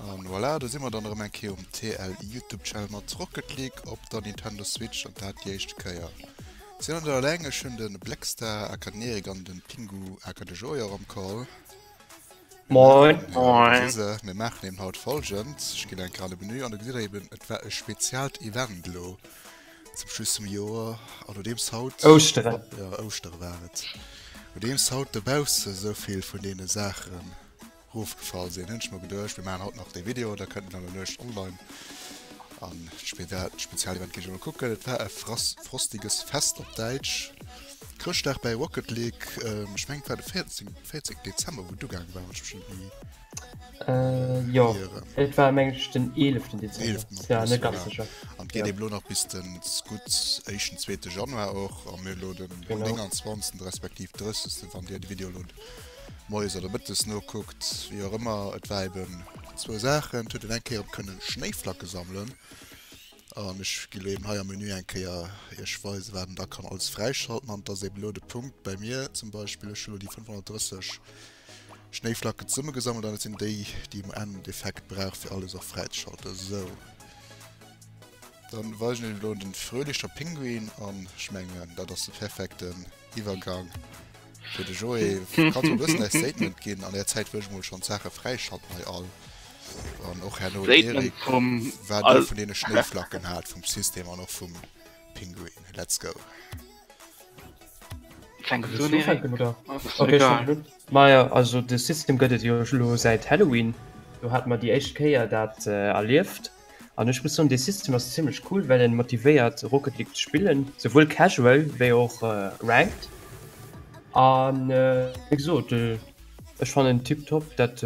An voilà, do si mer dann erëm eng Kéier um TL Youtube Channel mat Rocket League op der Nintendo Switch an dat déi éischte Kéier. Sinn an der eleng, ech hunn de Blackstar aka den Erik an den Pingu aka de Joé och am Call. Moin. Moin. Mir maachen eben haut folgend, ech ginn eng Kéier an de Menü an do gesitt der eben, et war e speziaalt Event elo zum Schluss vum Joer an nodeems haut, Ouschteren. Jo, Ouschtere war et, nodeems haut dobausse souvill vun deene Saachen Rofgefall sinn, hunn ech mer geduecht, mir maachen haut nach dee Video, da kënnt en an der Nuecht online. An d'Spezialevent géif ech emol kucken. Et war e frostiges Fest op Däitsch. Chrëschtdag bäi Rocket League, ech mengen et war de 14. 14 Dezember, wou et ugaange war, wann ech mech net méi Jo, et war meng ech den 11. Dezember. 11. Ja, net ganz sécher. An et geet eben elo nach bis de gutt éischten, zweete Januar och. A mir hu elo den 29. respektiv 30. wann Dir de Video elo moies oder mëttes nokuckt, wéi och ëmmer, et war eben zwou Saachen, et huet een eng Kéier op kënnen Schnéiflacke sammelen an ech gi lo eben hei am Menü eng Kéier iech weisen, wat een da kann alles fräischalten an et ass eben elo de Punkt bei mir zum Beispill, ech hu lo déi 530 Schnéiflacken zesummegesammelt an et sinn déi, déi im Endeffekt brauch fir alles och fräizeschalten. Sou, dann weisen ech elo den fröhlicher Pinguin an ech mengen dat ass de perfekten Iwwergang fir de Joé. Kanns mol e bëssen däi Statement ginn? An där Zäit wëll ech mol schonn d'Saache fräischalten hei all. An och herno den Statement Eric, vum wat Al dir vun deene Schnéiflacken hat, vum System an och vum Pinguin. Let's go! Fänks du Wëlls un, du Eric? ufänken oder? Ass mir Okay, ech egal. fänken un. Majo, also de System gëtt et jo elo säit Halloween. Do hate mer déi éischt Kéier dat erlieft. An ech muss soen, dee System ass zimlech cool, well en motivéiert Rocket League ze spillen, souwuel casual wéi och ranked. An wéi gesot, ech fannen en tiptop. Dat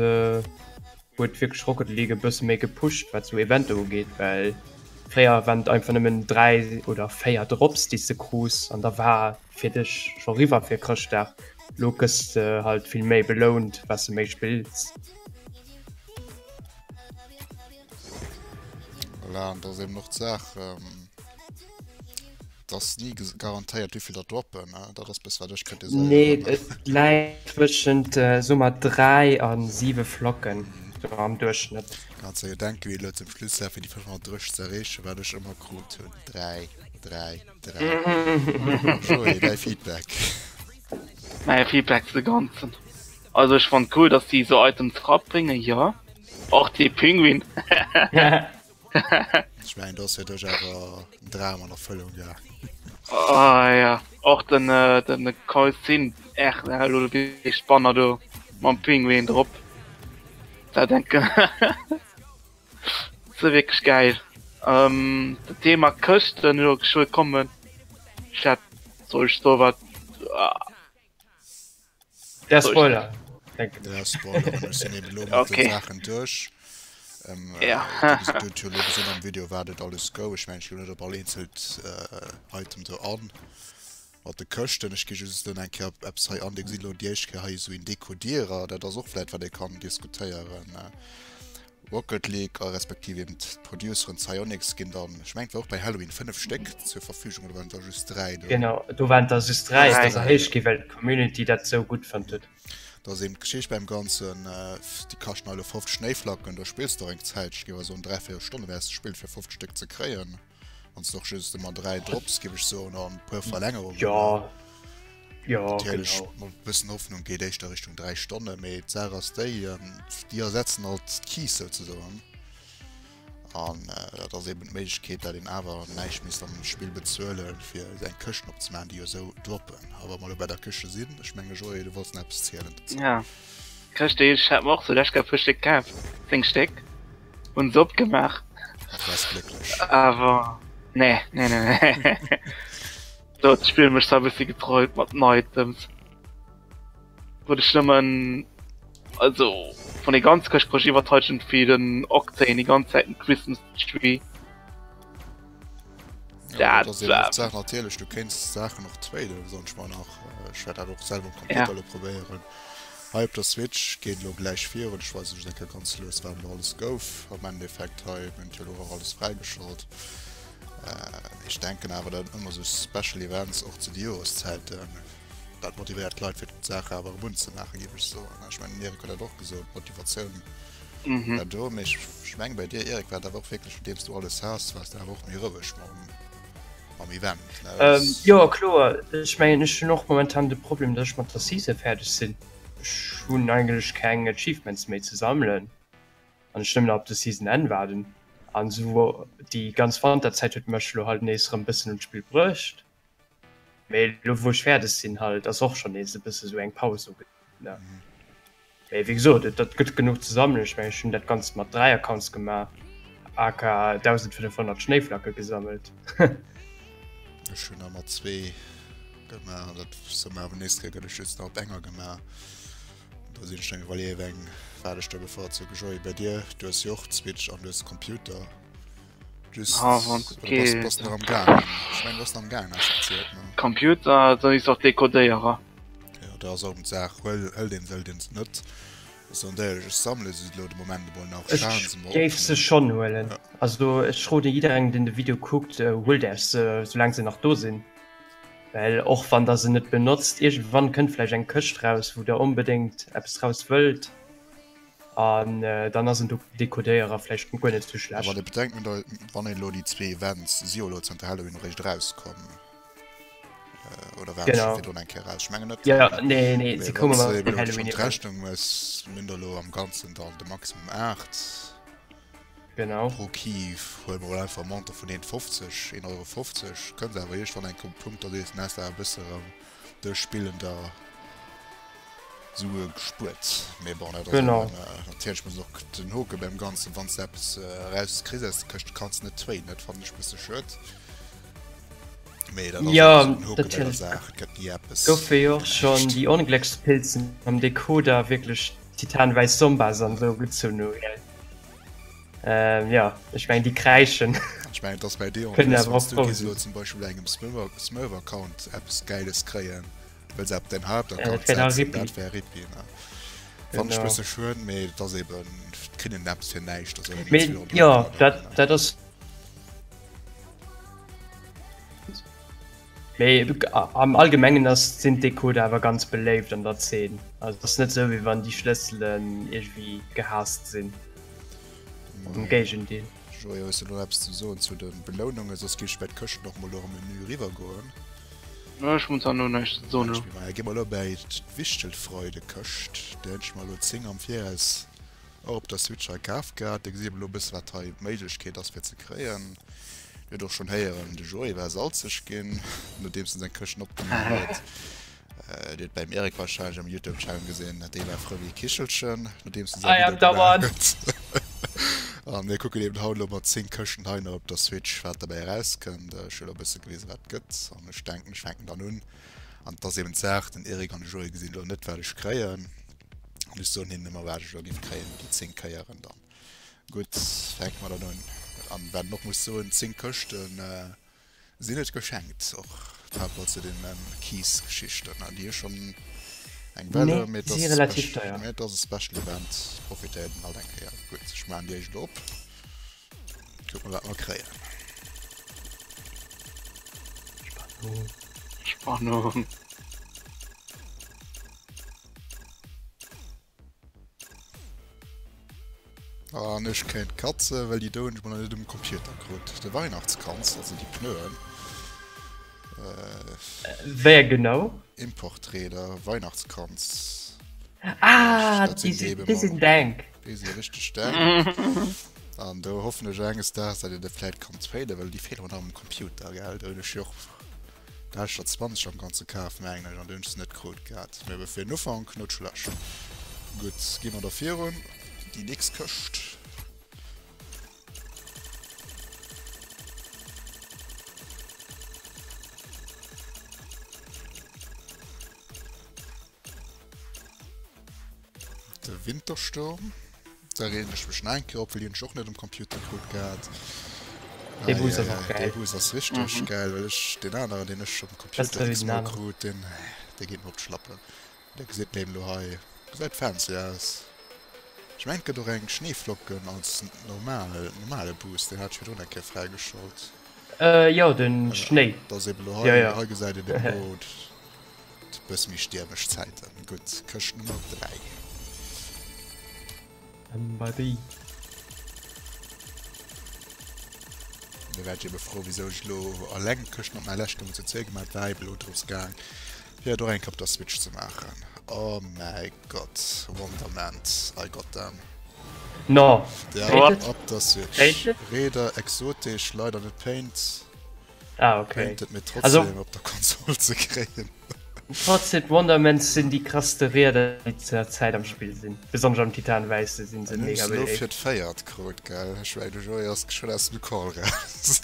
huet wierklech Rocket League e bësse méi gepusht, wat sou Eventer ugeet, well fréier waren et einfach nëmmen 3 oder 4 Drops, déi s de krus an da war fir dech scho riwwer fir Chrëschtdag. Lo gëss de halt vill méi belount, wat s de méi spills. Voilà, an da ass eben och d'Saach, ähm, dass ni garantéiert, wéi vill der droppen. Ne? Dat ass bis wat ech kritiséieren. Nee, et läit zwëschent äh, so mat 3 a 7 Flocken so am Duerchschnëtt. Kannst du jo denken, wéi elo zum Schluss war, fir déi 530 ze erreechen, wat ech ëmmer krut hunn. 3, 3, 3. Joé, däi Feedback. Mäi Feedback zu de Ganzen. Also ech fand cool, dass die so Items rabbringen, ja. Och dee Pinguin. Ech mengen, do ass fir dech awer en Dram an Erfëllung gaangen. Ah ja, och den äh, den Call 10 R, äh, lo de Banner do mam Pinguin drop. Da denken. Se wierklech geil. Ähm, dat Thema Këschten elo geschwë kommen. Ich hat soll ich so wat ah. Der Spoiler. Der Spoiler, ech sinn eben elo mat den Saachen duerch. Ähm, Ja. Du huet jo elo gesinn am Video wat et alles gouf. Ech mengen ech ginn net op all eenzelt äh, Item do an. Mat de Këschten, ech gi just elo eng Kéier op eppes hei an. Dir gesitt elo déi éischt Kéier hei esou een Dekodierer. Dat ass och vläit wat ee kann diskutéieren. Rocket League a respektiv eben d'Produceren Psyonix ginn dann, ech mengen et war och bei Halloween, 5 Stéck zur Verfügung oder waren et der just 3 do? Genau, do waren der just 3, et ass erhéicht ginn, well d'Community dat esou gutt fonnt huet. Da ass eben d'Geschicht beim Ganzen, déi kaschten elo 50 Schnéiflacken, do spills de och eng Zäit, ech géif awer soen 3, 4 Stonne wäers de spillen fir 50 Stéck ze kréien, wann s de och just ëmmer 3 drops, géif ech soen, an e puer Verlängerungen. Jo, Jo, Natierlech genau. mat e bëssen Hoffnung geet éischter Richtung 3 Stonne, mee d'Saach ass déi, déi ersetzen alt d'Keys souzesoen. An dat ass eben d'Méiglechkeet, dat een awer näischt misst am Spill bezuelen, fir eng Këscht opzemaachen, déi jo esou droppen. A wa mer elo bei der Këschte sinn, ech menge Joé, du wollts nach eppes zielen dozou. Ja, Këschte, ech hat mer och sou lescht Kéier e puer Stéck kaf, 10 Stéck, hunn se opgemaach. An du waars glécklech? Awer nee, nee, nee, nee. Do huet d'Spill mech zwar e bëssi getrollt mat den Items. Wot ech nëmmen also vun de ganz Këscht krut ech iwwerzeugend fir den Octane déi ganz Zäit den Christmas Tree. Ja, Dat dat ass eben war och d'Saach natierlech, du kéints d'Saachen och traden, soen ech mol nach. Ech wäert dat och selwer um Computer ja. elo probéieren. Hei op der Switch geet elo gläich virun. Ech weisen just eng Kéier ganz lues wat elo alles gouf am Endeffekt hei. Mir hunn jo elo och alles fräigeschalt. Ech denken awer dat ëmmer sou Special Events och zu de Joreszäiten, dat motivéiert d'Leit fir d'Saach awer erëm unzemaachen, géif ech soen. Ech mengen den Erik huet dat och gesot, d'Motivatioun. Mhm. Dat do, mee ech meng bei dir Eric war dat awer och wierklech, nodeems du alles has, waars de awer och méi roueg mam, mam Event, ne? Ähm, jo kloer, ech mengen ech hunn och momentan de Problem, datt ech mat der Season fäerdeg sinn. Ech hunn eigentlech keng Achievements méi ze sammelen an ech nëmmen nach op de Season Enn waarden. An esou déi ganz Wanterzäit huet mech elo halt nees erëm bëssen un d'Spill bruecht. Mee elo wou ech fäerdeg sinn halt ass och schonn nees e bësse sou eng Paus uge ne. Mee wéi gesot et dat gëtt genuch ze sammelen. Ech mengen ech hunn dat Ganzt mat 3 Accounts gemaach aka 1500 Schnéiflacke gesammelt. Ech hunn der mat zwee gemaach an dat soll mer awer nees gëtt ech just nach op enger gemaach. Do sinn ech dann iwwerleeë weng wat ech do bevorzuge. Joé bei dir, du hues jo och d'Switch an du hues de Computer. Just, Ah, wann oder bass, geht. bass nach am Gaangen? Ech meng, du bass nach am Gaangen, hast du erzielt, ne? Computer, dann ist och Dekodéierer. Ja, da ass och d'Saach, huel, hëlt een se, hëlt een se net. Ech soen der éierlech, ech sammele se elo de Moment emol nach, Ech schaen se mer op, géif se ne? schonn huelen. Ja. Also ech rode jidderengem deen de Video kuckt, huelt Äech se, soulaang se nach do sinn. Well och wann der se net benotzt, iergendwann kënnt vläicht eng Këscht raus, wou der onbedéngt eppes draus wëllt. An dann ass en Dekodéierer vläicht guer net sou A schlecht. wann ee bedenkt, wann een elo déi zwee Events, si jo elo zanter Halloween eréischt erauskomm, oder waren se scho virdrun eng Kéier eraus? Ech mengen net. Jo, nee, nee, Mee se wann koume s de mat eben dem elo schonn Halloween-Event. d'Rechnung méchs, mir hunn der elo am Ganzen dann de Maximum 8 Genau. pro Key, huele mer mol einfach e Montant vun 1,50, 1,50 Euro, kënns awer iergendwann eng Kéier op e Punkt, da sees de, dann häss de awer e bësse erëm duerch Spillen da Sue gespuert. Mee bon, dat ass Genau. eben, natierlech muss och den Hoke beim Ganzen, wann s de eppes erauskriss aus der Këscht, kanns de net traden, dat fannen ech e bësse schued. Mee dat ass Ja, eben den Hoke bei der natierlech Saach, et gëtt ni eppes goufe jo fir och schonn näischt. déi Ongléckspilzen am Decoder wierklech titanwäiss Zombas an esou gezunn hu, gell? Ähm, ja, ech mengen déi kräischen. Ech mengen, et ass bei dir en Kënnen plus, awer wann och s du frou géifs elo sinn. zum Beispill bei engem Smurf-Account eppes Gäiles kréien, Wëll se op den Haaptaccount Dat wär da setzen, Rippi. dat wär Rippi, ne? Fannen ech Genau. bësse schued, mee et ass eben, et kritt een eppes fir näischt, also een Mee 200 jo, Euro oder dat, ne? dat ass. Mee am Allgemengen ass, sinn d'Decoder awer ganz beléift an der Zeen. Also et ass net esou, wéi wann déi Schlësselen iergendwéi gehaasst sinn. Am Nee. Géigendeel. Joé, hues de elo eppes ze soen zu de Belounungen? Soss géif ech bei d'Këschten och mol elo am Menü eriwwer goen. Ech muss dann elo näischt ze soen elo. Maja, gi mer elo bäi d'Wichtelfreudekëscht. Déi hunn ech mer elo 10 am Viraus och op der Switch hei kaf gehat. Dir gesitt elo e bësse wat hei d'Méiglechkeet ass fir ze kréien. Dir hutt och schonn héieren, de Joé war salzeg ginn, nodeems en seng Këschten opgemaach huet. Dir hutt beim Eric warscheinlech am Youtube Channel gesinn, dee war frou wéi e Kichelchen, nodeems en säi I am Video the gemaach one! huet. A mir kucken eben haut elo mat 10 Këschten hei nach op der Switch, wat derbäi erauskënnt. Ech hu elo e bësse gewisen, wat et gëtt an ech denken, ech fänken dann un. An et ass eben d'Saach, den Eric an de Joé gesinn elo net, wat ech kréien. An ech soen hinnen ëmmer, wat ech elo géif kréien, déi 10 Kéieren dann. Gutt, fänke mer dann un. An wat een och muss soen, 10 Këschten, Sinn et geschenkt och par rapport zu den Keys-Geschichten, déi hu schonn eng Valeur, mee Nee, si relativ deier. et ass e Special Event, profitéiert een halt eng Kéier. Gutt, ech maachen déi éischt elo op, kucke mer wat mer kréien. Spannung. Spannung. An ech kéint katze, well déi do hunn ech mol nach net um Computer krut. De Weihnachtskranz, also déi Pneuen. Wéi eng genau? Importräder, Weihnachtskranz. Ah, déi sinn, déi sinn denk. Déi si richteg denk. An do hoffen ech enges Daags, datt een der vläit kann traden, well déi feelen mer nach um Computer, gell. Do hunn ech jo och Da hat ech der 20 am ganze kaf mengen ech an du hunn ech se net krut gehat. Mee awer fir den Ufank net schlecht. Gutt, gi mer da virun déi nächst Këscht. De Wintersturm. Da reden ech mech nach eng Kéier op, well déi hunn ech och net um Computer krut gehat. Dee Boost ass och Dee gäil. Boost ass richteg gäil, well ech deen aneren, deen ech um Computer x-mol krut, deen, dee geet mer op d'Schlappen. Dir gesitt en eben elo hei. Gesäit fancy aus. Ech mengen et gëtt och eng Schneeflocken als normal, normale Boost, deen hat ech virdrun eng Kéier fräigeschalt. Jo, den Schnéi. Dat ass eben elo hei, hei gesäit een eben elo. Bësse méi stiermesch Zäiten. Gutt, Këscht Nummer 3. MBB. Da wärt ech ebe frou, wisou ech elo alleng d'Këscht mat menger leschter Mutz zou gemaat war, ebe elo drëms gaang, fir dat och eng Kéier op der Switch ze maachen. Oh mäi Gott, Wonderment, I got them. No, Ja, Painted? op der Switch. Painted? Reeder exotesch, leider net paint. Ah, okay. Painted, mee Also- trotzdem op der Konsol ze kréien. Trotzdem, d'Wonderments sinn déi krasste Rieder, déi zur Zäit am Spill sinn. Besonnesch am Titanwäisse sinn se Dann hunn mega ech se elo beléift. fir d'véiert krut, gell? Ech mengen, de Joé ass geschwënn aus dem Call raus.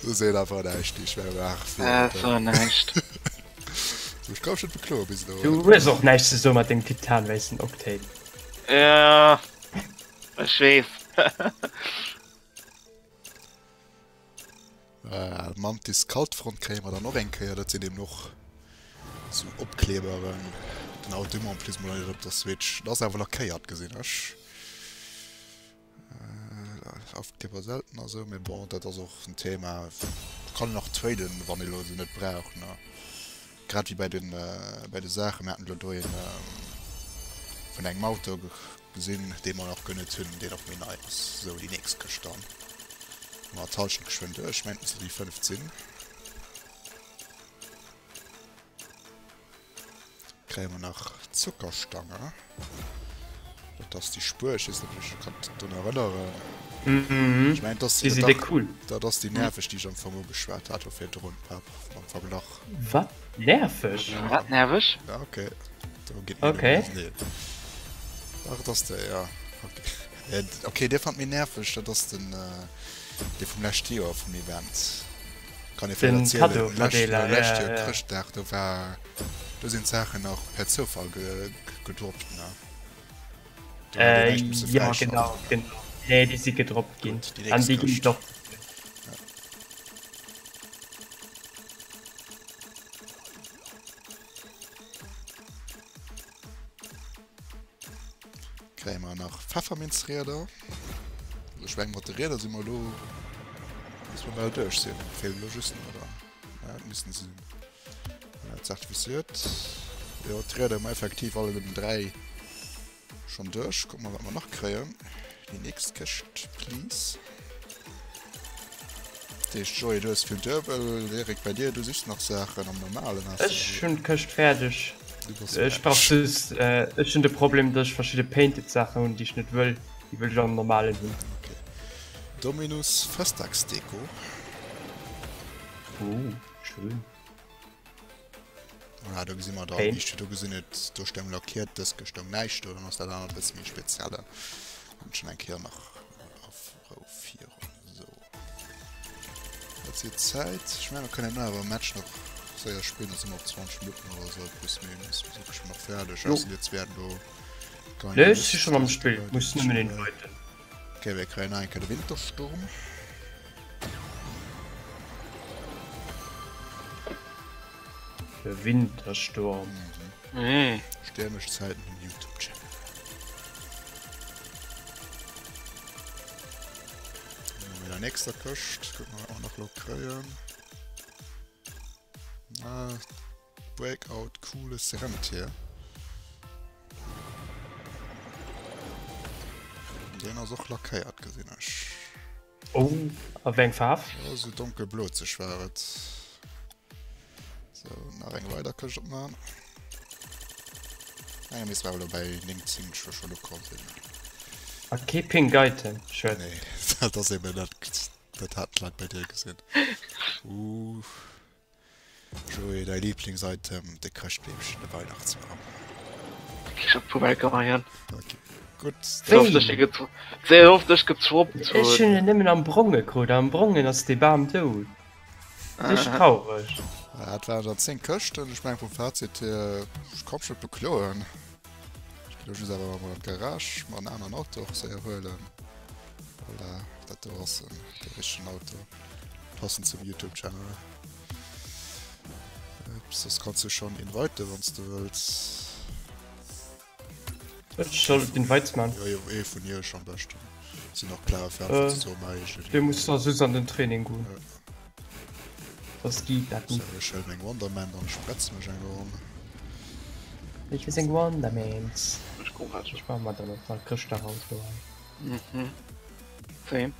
Du seet einfach näischt, ich wär nach Äh, so näischt. Ech ka mech net bekloe bis elo. Du hues och näischt ze soe mat dengem titanwäissen Octane. Ja, ech weess. Äh, Mantis Kaltfront kréie mer dann och eng Kéier. Dat sinn eben och sou Opkleberen. Den Auto hu mer en plus mol net op der Switch. Dat ass awer lackéiert, gesinn ech. Äh, Aufkleber selten a sou, mee bon, dat ass och en Thema. Kann een och traden, wann ee lo se net brauch, ne? Grad wéi bei den, bei de Saachen. Mir haten elo do een vun engem Auto gesinn, dee mer nach guer net hunn, deen och méi nei ass. Sou, déi nächst Këscht dann. Hu mer d'Hallschent geschwënn duerch. Ech mengen, et missten déi 5 sinn. Kréie mer nach Zuckerstange. Dat ass déi Spuer, ech weess net, ob ech mech grad drun erënneren. Mhm. Ech mengen, dat ass Déi sinn déck cool. Dat ass déi nerveg, déi ech am Fong ugeschwat hat, do virdrun, Pap, am Verglach. Wat? Nerveg? Wat nerveg? Ja, okay. Do geet mir Okay. Nee. Ach, dat ass déi, ja. Okay. Äh, okay, dir fannt méi nerveg, dat ass den, äh, dee vum leschte Joer vum Event. Kann ee Den vläicht erzielen, lescht, Cadeau-Verdeeler, lescht ja, Joer ja. Chrëschtdag, do war, do sinn d'Saachen nach per Zoufall ge, gedroppt, ne? Do hat een Äh, näischt musse ja, genau, fräischalten, ne? genau. Nee, déi si gedroppt ginn. Gutt, déi An nächst déi ginn Këscht. och. Ja. Kréie mer nach Pfefferminzrieder. Also ech meng mat de Rieder si mer elo, misste mer bal duerch sinn. Feelen elo just nach, oder? Ja, et missten se sinn. Ja, zertifiziert. Jo, d'Rieder hu mer effektiv alleguerten 3 schonn duerch. Kucke mer, wat mer nach kréien. Déi nächst Këscht, please. Dat heescht, Joé, du hues vill duebel. Eric, bei dir, du sichs nach Saachen am normalen. Ech hunn d'Këscht fäerdeg. Du bass Ech brauch fäerdeg. just, ech hunn de Problem, dass ech verschidde painted Saachen hunn, déi ech net wëll. Déi wëll ech am normalen hunn. Okay. Dominus Festdagsdeko. Oh, schön. Voilà, do gesi mer dann, Paint. wéi ech do gesinn huet, do stoung lackiert, dës stoung näischt do, dann ass dat anert e bësse méi speziell. An schon eng Kéier nach Rou virun. So. Dat si Zäit. Ech mengen, mir kënnen awer e Match nach séier spillen. Da si mer op 20 Minutten oder sou, plus minus. Mir si geschwënn nach fäerdeg. Jo. Ausser dir zwee hätt elo gar Nee, eng ech si Lust. schonn am Spill. Muss nëmmen inviten. Okay, mir kréien nach eng Kéier de Wintersturm. De Wintersturm. Mhm. Stiermesch Zäiten um YouTube-Channel. Mit der nächster Këscht gucken wir auch noch lo kréien. Na, Breakout, cooles Rentier. Den ass och lackéiert gesinn ech. Oh, a wéi eng Faarf? Ja, sou donkelblozeg war et. So, nach eng weider Këscht opmachen. Enge misst awer elo bei 9, 10 scho schon ukomm sinn. A kee Pink Item, schued. Nee, dat ass eben dat, dat hat d'Leit bei dir gesinn. Uh, Joé, däi Lieblingsitem, de Chrëschtbeemchen, de Weihnachtsbaum. Ech hab Poubelle geheien. Okay, gutt. Sou oft ech Wéi? getro sou oft ech getroppt Ech hunn. hunn en nëmmen am Bronge krut, a am Brongen ass dee Bam dout. Richteg traureg. Dat waren dann 10 Këschten. Ech mengen vum Fazit hier, ech ka mech net bekloen. Ech ginn elo just awer emol an d'Garage mer en aneren Auto och séier huelen. Voilà, dat do ass en, de richtegen Auto. Passend zum Youtube Channel. Soss kanns du schonn inviten, wann s de wëlls. Ech soll d'Invites man? Jo, jo, ee vun iech am beschten. Sinn och klar fir einfach ze soen, mei ech. Dir musst da soss an den Training goen. Ja. Soss geet dat So, net. ech huelen meng Wonderman, dann spretze mech eng Ronn. Ech weess eng Wondermans. Ech maache mer dann och nach Chrëschtdag Auto hei. Mhm. Same.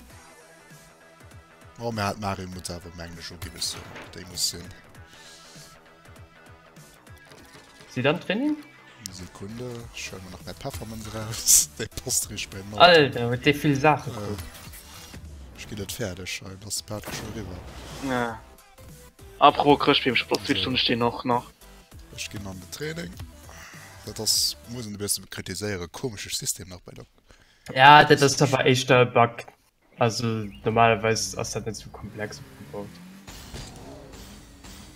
Oh, mir hat Mario Mut awer mengen ech uginn, ech soen, déi muss sinn. Si dann Training? Sekunde, ech huele mer nach mäi Peffermënz eraus. Déi passt richteg bei den Auto. Alter, huet dee vill Saache krut. Ech ginn net fäerdeg hei, ass de Patrick scho eriwwer. Ja. Apropos Chrëschtbeem, ech op der Switch hunn ech deen och nach. Ech ginn an de Training. Dat ass, muss een e bësse kritiséieren, komesche System nach bei der. Ja, dat ass awer éischter e Bug. Also normalerweis ass dat net sou komplex opgebaut.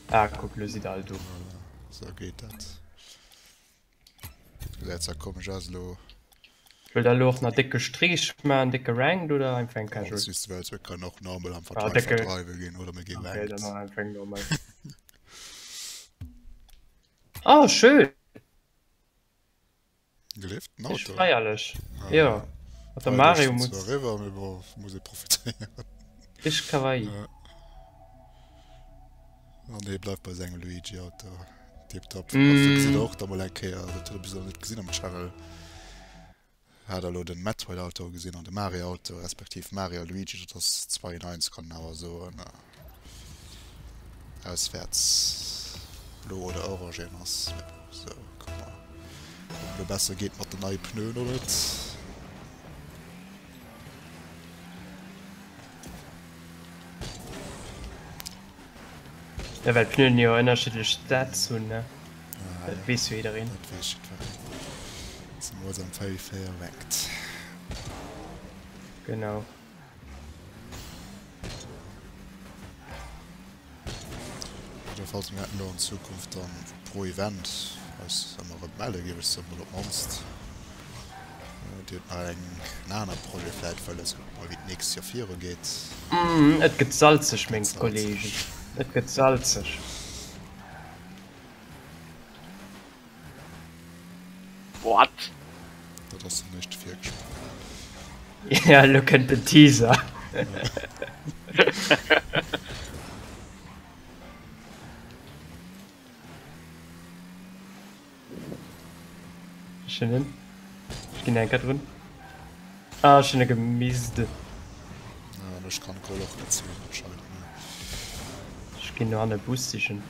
Ah, kuck, lo sidd der all do. Voilà, sou geet dat. Gesäit zwar komesch aus elo. Wëllt der elo och nach décke Streech maachen, décke Ranked oder einfach eng Casual? Alles wéi s de wëlls, mir kënnen och normal einfach ah, décke... verdreiwe ginn oder mir gi Ranked. Okay, dann nach einfach eng normal. Ah, schön! Gelift den Auto. Feierlech. Ah, jo. Mat der Mario muss. Zwar eriwwer, mee bon, muss ee profitéieren. Richteg kawaii. Ja. An hie bleift bei sengem Luigi-Auto. Tiptop. Mm. Also, gesit och da mol eng Kéier, dat huet e bis elo net gesinn am Channel. Hat elo den Metroid-Auto gesinn an de Mario-Auto, respektiv Mario a Luigi, dat ass 2 in 1, kann een awer soen. Auswäerts blo oder orange een ass. Sou, kucke mer, ob et elo besser geet mat den neie Pneuen oder net. Ja, well d'Pneuen jo ënnerschiddlech Stats hunn, ne? Ah, Dat weess jo jiddereen. Dat weess jiddwereen. Zemools am 4v4 Ranked. Genau. Jiddwerfalls, mir wäerten elo an Zukunft dann pro Event eis ëmmer erëm melle, géif ech soen, mol op d'mannst. Dir hutt nach eng en aner Projet vläit wëlles, kucke mol wéi d'nächst Joer virugeet. Et gëtt salzeg, meng Kollegen, et gëtt salzeg. What? Dat ass den éischte Virgespréich. Ja, elo kënnt den Teaser. Ech hunn en. Ech ginn enker drun. Ah, ech hunn e gemisst. Ja, an ech kann Goal och net zéien anscheinend, ne. Ech ginn no hanne Boost sichen.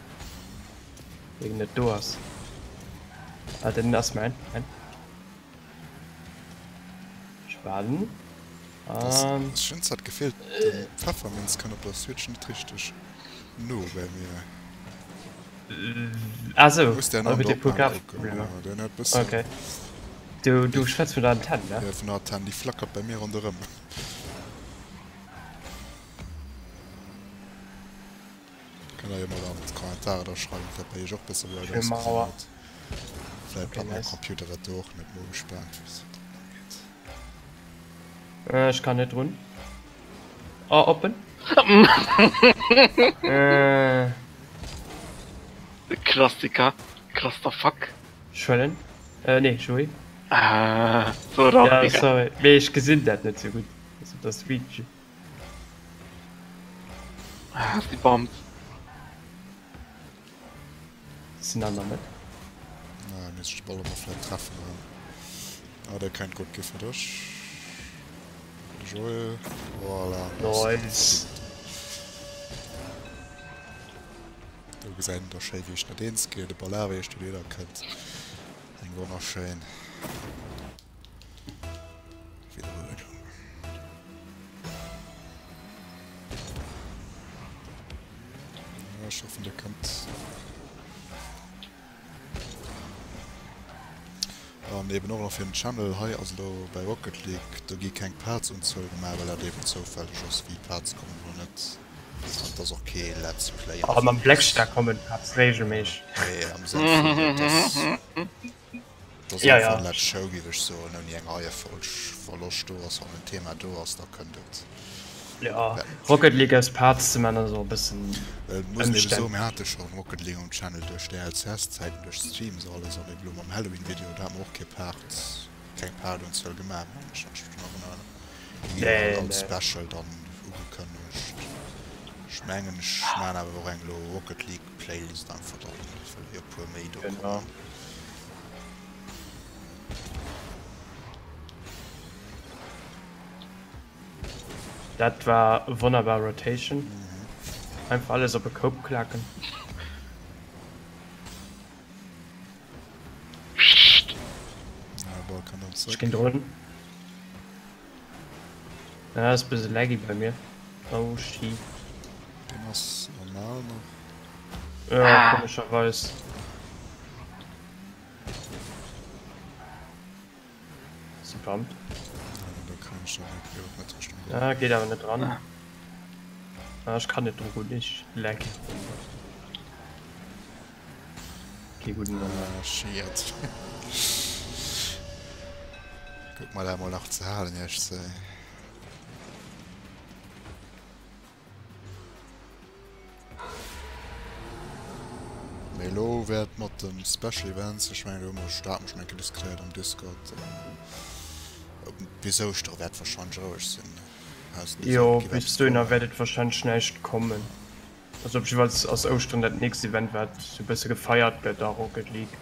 Wéi net do ass. Ah, den ass mein. Mein. Ech waarden. Um. Ech hunn zwar d'Gefill, den Pfefferminz kënnt op der Switch net richteg no bei mir. Ah sou, Muss der an der Opnam kucken. Ja, den huet bëssen. Okay. Du, du schwätz vun der Antenn, ne? Ja, vun der Antenn, déi flackert bei mir ronderëm. Kënnt der jo mol an d'Kommentare da schreiwen, ob dat bei iech och bësse weird ausgesinn huet. Vläit bei mengem Computer dat do och net. Mol gespaant wéi se drun geet. Ech kann net drun. Oh, oppen. De Klassiker, Clusterfuck. Ech huelen. Nee, Joé. Ah, so doch, Ja, Digga. sorry. Mee ech gesinn dat net sou gutt. Ass op der Switch. Ah, die Bomb. Sinn an der Mëtt. Na, misst ech de Ball emol vläit treffen erëm. Ah, der kennt gutt gi fir dech. Fir de Joël. Voilà. Nice. Do gesäit een da schéi, wéi ech net eens ginn. De Ball awer eréischt dohinner kënnt. Eng wonnerschéin Widderhuelung. Ja, ech hoffen, der kënnt. An eben och nach fir den Channel, hei ass elo bei Rocket League, do gi keng Partsunzuel gemaach, well dat eben zoufälleg ass, wéi Parts kommen oder net. An et ass och kee Let's Play. Oh, mam Blackstar kommen d'Parts regelméisseg. Nee, am Sënn vun, dass Et ass einfach eng letzt Show, géif ech soen, ouni eng Reiefolg. Wa Loscht do ass, wann en Thema do ass, da kënnt et. Jo, Rocket League aus Parts ze man ass och e bëssen Well et muss een ebe soen, mir hate schonn Rocket League um Channel duerch d'RLCS-Zäiten, duerch Streams a alles, an ebe lo mam Halloween-Video, do hate mer och kee Part, keng Part-Unzuel gemaach, mengen ech, wann ech mech drun erënneren. Déi ginn alt als Special dann ugekënnegt. Ech mengen, ech maachen awer och eng lo Rocket League Playlist einfach dann, well jo e puer méi do kommen. Dat war wonnerbar Rotation. Einfach alles op e Koup klaken. Ech ginn drun. Ah, ass bësse laggy bei mir. Oh shit. Den ass normal nach. Ja, ah. komischerweis. Si bumpt. Ah, geht awer net dran. Ah. Ah, ich kann net dru ich lag. Kee gudden ah, shit. Guck mal da mal nach ze halen echt ze. Mee elo wäert mat de Special Events, ech mengen do hu mer dat mer schonn eng Kéier diskutéiert am Discord, bis Ouschtere wäert warscheinlech roueg sinn. Jo, bis dohinner wäert et warscheinlech näischt kommen. Also op jiddefalls ass Ouschteren dat nächst Event wat sou e bësse gefeiert gëtt a Rocket League.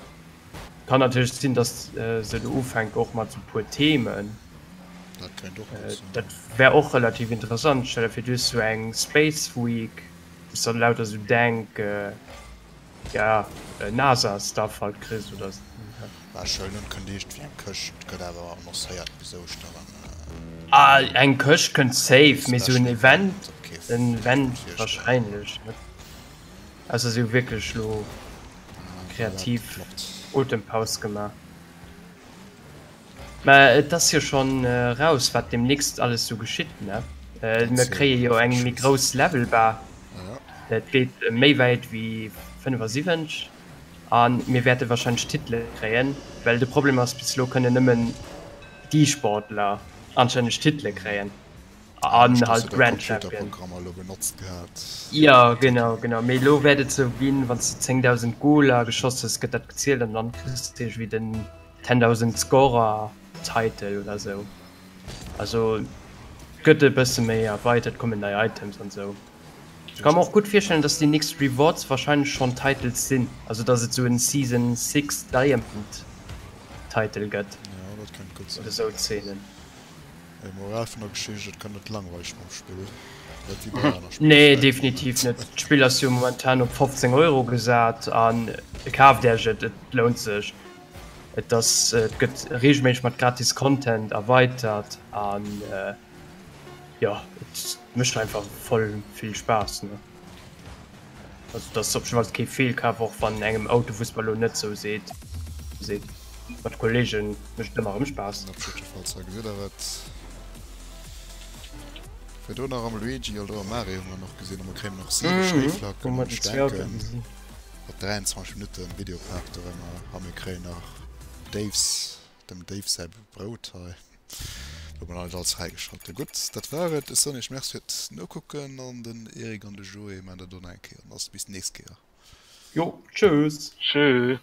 Kann natierlech sinn, datt se elo ufänken och mat sou puer Themen. Dat kéint och gutt sinn. Dat wär och relativ interessant. Stell der vir du hues sou eng Space Week, wou s dann lauter sou denk, ja, NASA Stuff halt kriss oder sou. War schön unkëndigt wéi eng Këscht gëtt awer annoncéiert bis Ouschteren. Ah eng Këscht kënnt safe, mee sou en Event, en Event wahrscheinlech net. Ausser si hu wierklech lo kreativ Otempaus gemaach. Mä et ass jo schonn raus wat demnächst alles sou geschitt ne? Mir kréie jo eng méi grouss Levelbar, et geet méi wäit wéi 75. A mir wäerte warscheinlech Titele kréien, well de Problem ass, bis elo kënnen nëmmen d'E-Sportler anstänneg Titele kréien an halt Grand Champion. Jo, genau, genau. Mee elo wäert et esou ginn, wann s de 10.000 Goler geschoss hues, gëtt dat gezielt an dann kriss de iergendwéi den 10.000 Scorer Title oder esou. Also gëtt e bësse méi erweitert, kommen nei Items an esou. Ech ka mer och gutt virstellen, dass déi nächst Rewards wahrscheinlech schonn Titles sinn, also dass et sou en Season 6 Diamond Title gëtt. Jo, dat kéint gutt sinn. Oder sou Zeenen. Mee Moral vun der Geschicht, et gëtt net langweileg mam Spill, net wéi bei aner Spiller. Nee, definitiv net. D'Spill ass jo momentan op 15 Euro gesat an kaaft Iech et, et lount sech. Et ass, et gëtt reegelméisseg mat gratis Content erweitert an. Jo et mecht einfach voll vill Spaass ne. Also et ass op jiddefalls kee Feelkaf, och wann engem Autofussball lo net sou seet seet. Mat Kollegen mecht et ëmmer erëm Spaass. Op jiddefalls hei gesitt der et. Virdrun nach am Luigi oder am Mario hu mer nach gesinn a mer kréien nach 7 Schnéiflacken an ech denken mat 23 Minutten Videopart dorëmmer a mir kréien nach Dave's Dem Dave säi Brout hei. Wou mer nach net alles fräigeschalt hunn. Gutt, dat war et. Ech soen iech Merci fir d'Nokucken an den Eric an de Joé maan dat och nach eng Kéier. An da bis d'nächst Kéier. Jo, tschüss. Tschüss.